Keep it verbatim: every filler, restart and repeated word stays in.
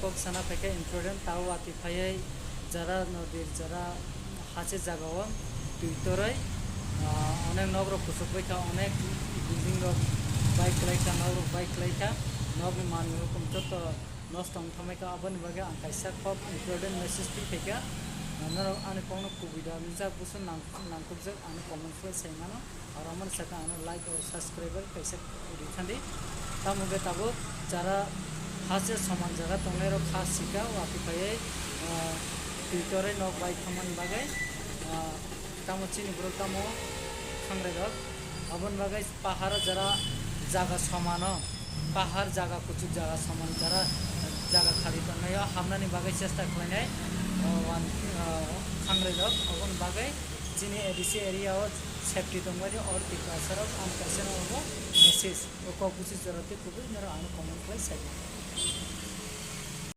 Kok sana phaikha imprudent, tao watwi phaiwi jara nodir jara hache jagao twi torwi, ah, onek nok rok kuchuk baikha, onek building rok bai kwlaikha, nok rok bai kwlaikha, nokni manwi hukum joto nosto wng thangbaikha. Aboni bagwi ang kaisa kok imprudent message twi phaikha, ah, norok ani kokno kubui da wngjak, busu nang-, nangkukjak, ano comment khlai sai mano. Aro mani saka ano like or subscribe kaisa rithandi. Tamo khe tabuk jara hache soman jaga tongnai rok kha sika watwi phaiwi, ah, twi torwi nok bai thangmani bagwi, ah, tamo chini borok tamo khangrwi rok. Aboni bagwi pahar jara jaga somano, pahar jaga kuchuk jaga soman jara jaga khali tongnaio hamnani bagwi chesta khlainai, ah, wan, ah, khangrwi rok. Aboni bagwi chini A D C area o safety tongmani or Tiprasarok ang kaisa no obo message o kok busi jora tei kubui norok ano comment khlai sai mano.